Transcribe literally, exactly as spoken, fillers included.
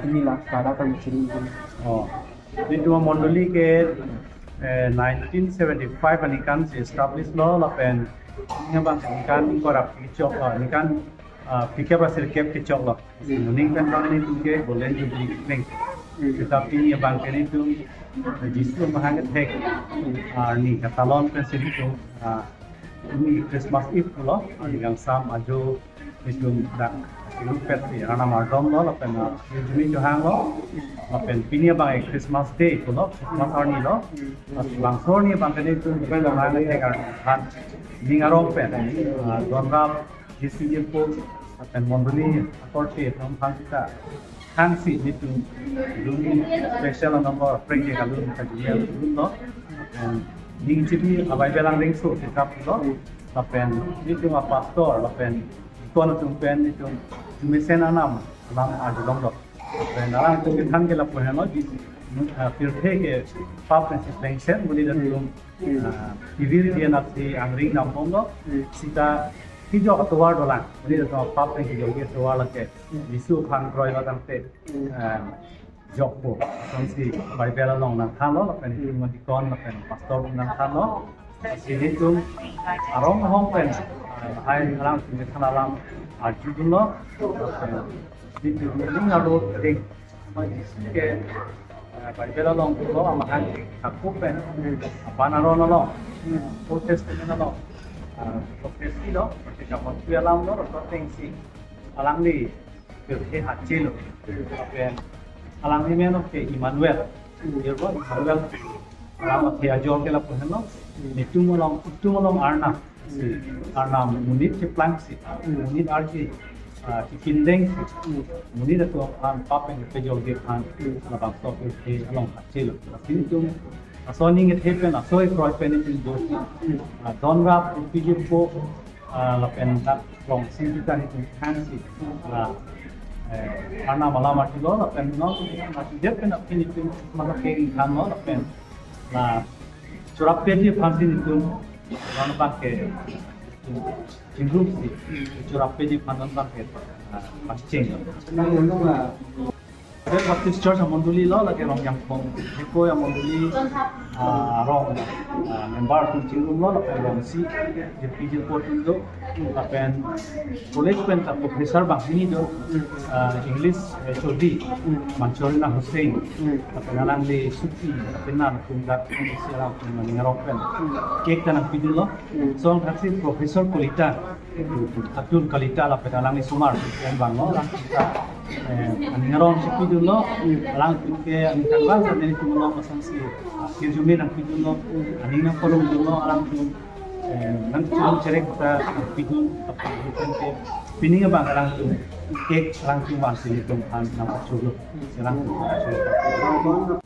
Inilah kada kami sini. Oh, nelitum amondoli ke eh, nineteen seventy-five aningkan si establish lo lapen nelitum abang ningkan ingkoi ra phli kechok lo, ningkan ah, phlikep ra sirkep kechok lo. Nelitum pen abang nelitum ke Golden Jubilee kekeng. Tetapi nelitum abang ke nelitum Jisu amahang kethek arni katalon pensi nelitum ah, ini Christmas Eve lo, yang sam ajo nelitum dak nelitum pet si Arnam ardom lo lapen ah, Jumi Johang lo lapen pini abang eh, Christmas Day lo, Christmas arni lo. Bangso arni abang ke nelitum pen amahang kethek arni aphan ning arong pen ah, donrap G C G po lapen mondoli akorte atum aphan sita thangsi nelitum dun special number prank ke kalun kajumel dun lo. Lapen ning chibi abai belang ringso sitap lo. Lapen nelitum apastor lapen deacon atum pen nelitum jumesen anam alam arjulong lo. Lapen alangtum kethan ke lapu henlo di ah, pirthe ke pap pen si plengsen muli datum ah, pivir dia nat si angring dambom lo. Sita kijok atovar dolang. Muli datum pap pen kijok atovar lake Jisu aphan kroi lo tangte ah, jokpo. Asonsi Bible along nangthanlo lapen nelitum deacon lapen pastor nangthanlo. Si nelitum arong ahong pen ah, hai alangtum kethan alam arjudunlo. Lapen nelitum ning arlo ding ke ah, Bible along lo amahang kakup pen aban aron along Old Testament along ah, prophecy lo, prophecy kamatui alam lo, rosot atengsi alangli pirthe hache lo. Lapen alangli men ke Emmanuel. Irbo Emmanuel. Alam athe ajor ke lapu henlo. Nelitum along, itum along Arnam. Si Arnam monit cheplangsi, monit arji ah, chekindengsi, monit atum aphan pap pen kepajokji aphan labangso pirthe along hache lo. Lapen nelitum aso aning kethe pen, aso ekroi pen nelitum dosi ah, donrap, piji po, ah, lapen dak rong sing kita nelitum thangsi la eh, Arnam alam arjulo lapen non nelitum pen aphi nelitum masa kering thanlo lapen la chorap peji aphansi nelitum non abang ke chingrumsi chorap peji aphan non abang ke ah, paching. Baptist Church amondoli lo, lake Rongjangphong Heko amondoli ah, rong ah, member atum chingrum lo, lapen rong si J P J po atum do, lapen college pen ta professor banghini do, ah, English eh, H O D, Manchorina Hussain, lapen alangli suti, lapen nan atum dak si alam atum aning arong pen cake ta nangpidunlo. Song thaksi Professor Kolita, Abdul Kolita lapen alangli sumar pen bang lo, alang kita eh, aning arong si pidunlo, alangtum ke aning kangbang sa nelitum along asonsi ah, kirjume nangpidunlo, aning nangpalongdunlo, alangtum eh, nangchulong cherek ta pidun, aphi ke pining abang alangtum cake alangtum vangsi nelitum aphan nangpacholo, alangtum pacholo.